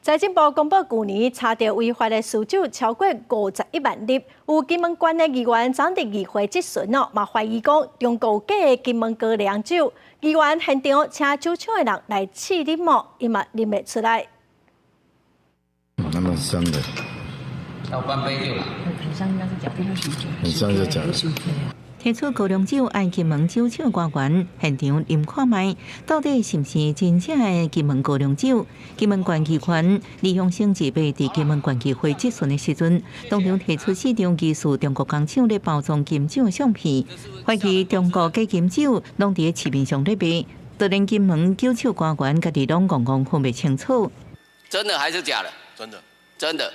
財政部公布，舊年查著違法的私酒超過51萬粒，有金門縣的議員昨佇議會質詢哦，嘛懷疑講中國假的金門高粱酒，議員現場請酒廠的人來試啉哦，伊嘛啉袂出來。那麼香的，要半杯就。很香，應該是假的。很香就假的。提出高粱酒愛金門酒廠官員現場啉看覓，到底是毋是真正的金門高粱酒？金門縣議員李永生自備佇金門縣議會質詢的時陣，當場提出四張疑似中國工廠咧包裝金酒的相片，懷疑中國假金酒攏佇市面上咧賣，就連金門酒廠官員家己攏戇戇分袂清楚。真的還是假的？真的，真的。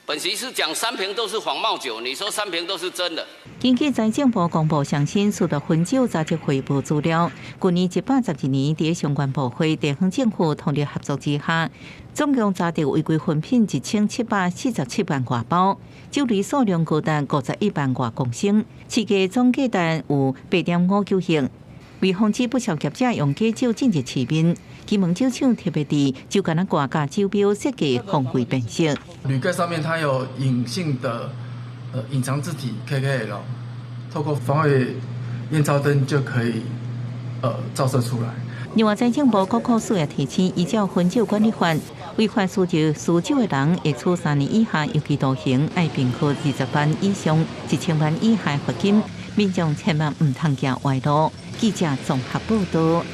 本席是講三瓶都是仿冒酒，你說三瓶都是真的？根據財政部公布上新私錄汾酒查緝匯報資料，去年112年，佇相關部會、地方政府通力合作之下，總共查著違規汾品1747萬外包，酒類數量高達51萬外公升，市價總價值有8.59億。為防止不肖業者用假酒進入市面，金門酒廠特別佇酒矸仔蓋佮酒標設計防偽辨識。鋁蓋上面它有隱性的隱藏字體 KKL，透過防偽艷照燈就可以照射出來。另外，財政部國庫署也提醒，依照汾酒管理法，違法私製私酒的人會處3年以下有期徒刑，愛併科20萬以上1000萬以下罰金。民眾千萬毋通行歪路。記者綜合報道。